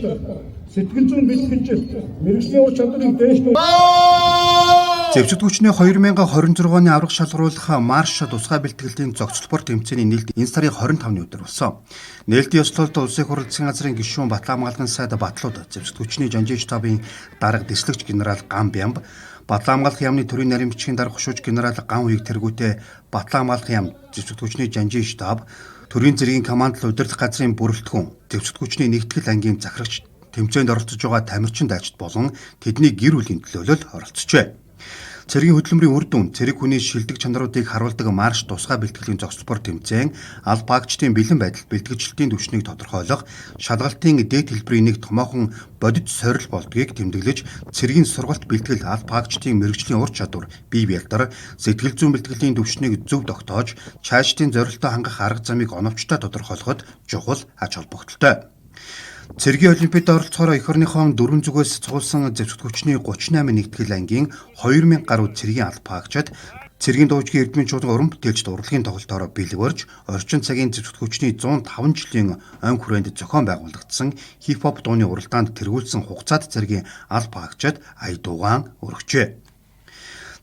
чадвар, сэтгэл зүйн бэлтгэлжилт, мэргэжлийн ур чадварыг дээшлүүлэх Зэвсэг хүчний 2026 оны аврах шалгаруулах марш тусгай бэлтгэлийн зохицолбор тэмцээний нээлт энэ сарын 25-ны өдөр болсон. Нээлтийн ёслолд Улсын их хурал засгийн газрын гишүүн Батлан хамгаалгын сайд Батлууд, зэвсэг хүчний Жанжин штабын дарга дэслэгч генерал Ган Бямб, Батлан хамгаалах яамны төрийн нарийн бичгийн дарга хошууч генерал Ган Уиг тэргүүтээ Батлан хамгаалах яам, зэвсэг хүчний Жанжин штаб, төрийн зэргийн командлал удирдах газрын бүрэлдэхүүн, зэвсэг хүчний нэгтгэл ангийн захирагч тэмцээнд оролцож байгаа тамирчин дайчид болон тэдний гэр бүлийн төлөөлөл оролцжээ. Цэргийн хөдөлмөрийн үр дүн, цэрэг хүний шилдэг чанаруудыг харуулдаг марш тусгай бэлтгэлийн зохицолбор тэмцээн аль багчдын бэлэн байдал бэлтгэжлэлтийн түвшнийг тодорхойлох, шалгалтын дээд хэлбэрийн нэг томоохон бодит сорил болдгийг тэмдэглэж, цэргийн сургалт бэлтгэл аль багчдын мэргэжлийн ур чадвар, бие бялдар, сэтгэл зүйн бэлтгэлийн түвшнийг зөв тогтоож, чаашдын зорилтоо хангах арга замыг оновчтой тодорхойлоход чухал ач холбогдолтой. Цэргийн олимпиад оролцохоор эх орныхон дөрвөн зүгээс цугласан зэвсэгт хүчний 38 нэгтгэл ангийн 2000 гаруй цэргийн албаагчид цэргийн дуужгийн эрдмийн чуулган уран бүтээлчд урлагийн тоглолтоор бэлэг өрж, орчин цагийн зэвсэгт хүчний 105 жилийн ойн хүрээнд зохион байгуулагдсан хип-хоп дууны уралдаанд тэргүүлсэн хугацаат цэргийн албаагчид ая дуугаан өргөжээ.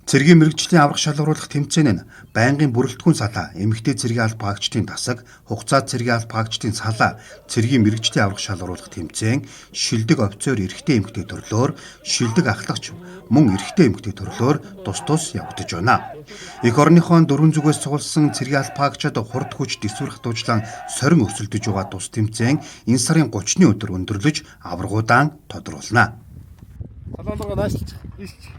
Цэргийн мэргэжлийн аврах шалгаруулах тэмцээн нь байнгын бүрэлдэхүүн салаа, эмэгтэй цэргийн албаагчдын тасаг, хугацаат цэргийн албаагчдын салаа, цэргийн мэргэжлийн аврах шалгаруулах тэмцээн, шилдэг офицер эрэгтэй эмэгтэй төрлөөр, шилдэг ахлагч мөн эрэгтэй эмэгтэй төрлөөр тус тус явагдаж байна. Эх орныхоо дөрвөн зүгээс цугласан цэргийн албаагчид хурд хүч дэсвэр хатуужлан сорин өрсөлдөж байгаа тус тэмцээн энэ сарын 30-ны өдөр өндөрлөж аваргуудаан тодруулна. Салаалгаа даашлж ишч.